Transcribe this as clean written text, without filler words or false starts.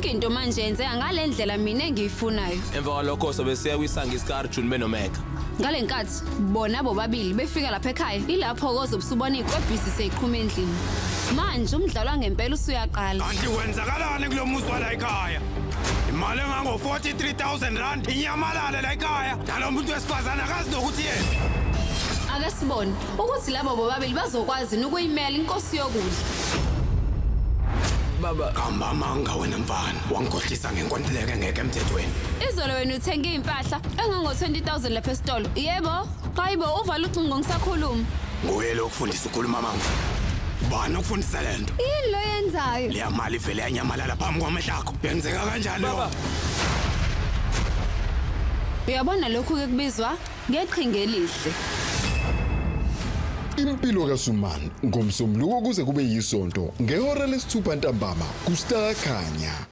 Yonke into manje yenzeka ngale ndlela mina engiyifunayo. Emva kwalokho sobe siya kwisangi sika-Arjun benoMega. Ngale nkathi bona bobabili befika lapha ekhaya, ilapho kozobe usubona ikwebhisi seyiqhuma endlini. Manje umdlalo wangempela usuyaqala. Kanti kwenzakalani kulo muzi wala ekhaya? Imali engango-43,000 rand inyamalale la ekhaya. Nalo muntu wesifazane akazi nokuthi yena. Ake sibone ukuthi labo bobabili bazokwazi yini ukuyimela inkosi yokudla. Baba, Qamba amanga wena mfana. Wangikhohlisa ngenkontileka engekho emthethweni. Izolo wena uthenge iy'mpahla engango-20,000 lapha esitolo. Yebo. Hayibo uvala ucingo ngisakhuluma. Nguye lo okufundisa ukukhuluma amanga. Ubani okufundisa le nto? Yini lo yenzayo? Leya mali ivele yanyamalala phambi kwamehlo akho. Yenzeka kanjani Baba. lokho? Uyabona lokhu-ke kubizwa ngeqhinga elihle. Impilo kaSuman ngomsombuluko kuze kube yisonto ngehora lesithupha ntambama kuStar Khanya.